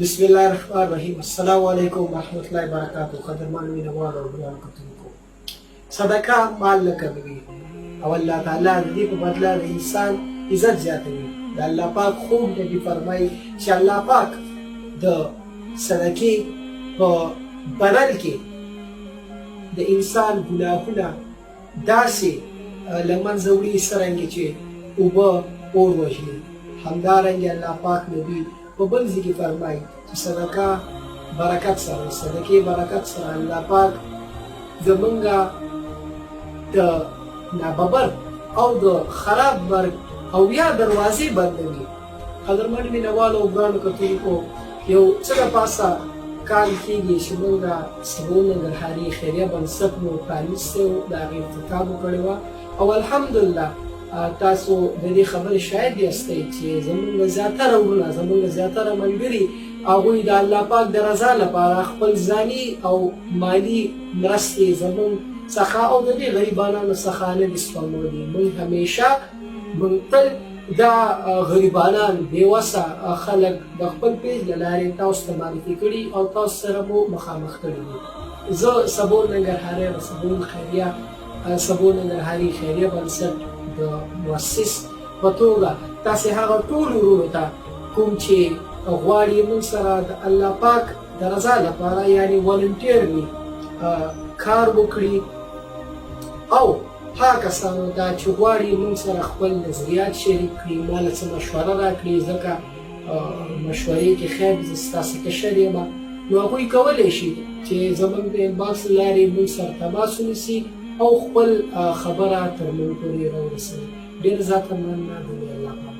بسم الله الرحمن الرحیم. السلام علیکم ورحمت الله وبرکاتو. قدرمن مینوالو او ګرانو کتونکو، صدقه مال نه کموي او الله تعالی د دې په بدله د انسان عزت زیاتوي. د الله پاک خوږ نبي فرمایي چې الله پاک د صدقې په بدل کې د انسان ګناهونه داسې له منځه وړي څرنګه چې اوبه اور وژني. همدارنګه الله پاک نبي په بل ځای کې فرمایي چې صدقه برکت سره، صدقې برکت سره الله پاک زمونږ د ناببر او د خراب مرګ او یا دروازې بندوي. قدرمن مینوالو او ګرانو کتونکو، یو څه د پاسه کال کېږي چې موږ سبون ننګرهاري خیریه بنسټ مو پرانیستی و، د هغې افتتاح مو کړې وه او الحمدلله تاسو د دې خبرې شاهد یاستئ چې زمونږ زیاتره وروڼه، زمونږ زیاتره ملګري، هغوی د الله پاک د رضا لپاره خپل ځاني او مالي مرستې زمونږ څخه او د دې غریبانانو څخه نه دي سپمولي. مونږ همیشه، مونږ تل دا غریبانان، بېوسه خلک د خپل پیج له لارې تاسو ته معرفي کړي او تاسو سره مو مخامخ کړي دي. زه صبور ننګرهاری د صبور خیریه، صبور ننګرهاري خیریه بنسټ د مؤسس په توګه تاسې هغه ټول وروڼو ته کوم چې غواړي موږ سره د الله پاک د رضا لپاره، یعنی ولنټیرلی کار وکړي، او هغه کسانو ته چې غواړي موږ سره خپل نظریات شریک کړي، ماله څه مشوره راکړي، ځکه مشورې کې خیر، زه ستاسو کشر یم، نو هغوی کولی شي چې زموږ د انباکس له لارې موږ سره تماس ونیسي او خپل خبره تر موږ پورې راورسوي. ډېره زیاته مننه. د لوی الله په